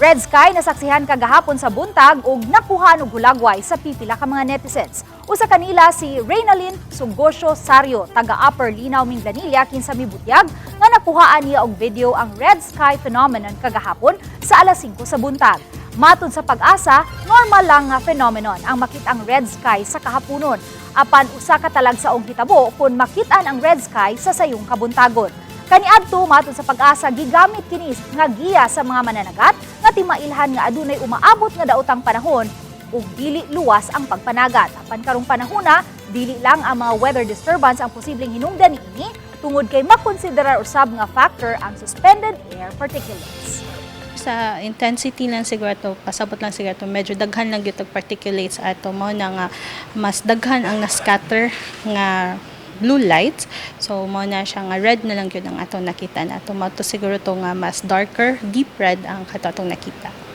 Red sky nasaksihan kagahapon sa buntag ug nakuhaan og hulagway sa pipila ka mga netizens. Usa kanila si Reynalyn Sugosio Sario, taga Upper Linaw, Minglanilla, kinsa mibutyag nga nakuhaan niya og video ang red sky phenomenon kagahapon sa alas 5 sa buntag. Matud sa PAGASA, normal lang nga phenomenon ang makita ang red sky sa kahaponon. Apan usa ka talagsaong hitabo kung makitaan ang red sky sa sayong kabuntagon. Kaniadto, matud sa PAGASA, gigamit kini nga giya sa mga mananagat nga timailhan nga adunay umaabot nga daotang panahon ug dili luwas ang pagpanagat. Apan karong panahona, dili lang ang mga weather disturbance ang posibleng hinungdan niini tungod kay makonsiderar usab nga factor ang suspended air particulates. Sa intensity lang siguro to, pasabot lang siguro to, medyo daghan lang gyud og particulates ato, mao na nga mas daghan ang na-scatter nga blue light. So mao na siya nga red na lang gyud ang atong nakita nato. Mao to siguro to nga mas darker, deep red ang katong nakita.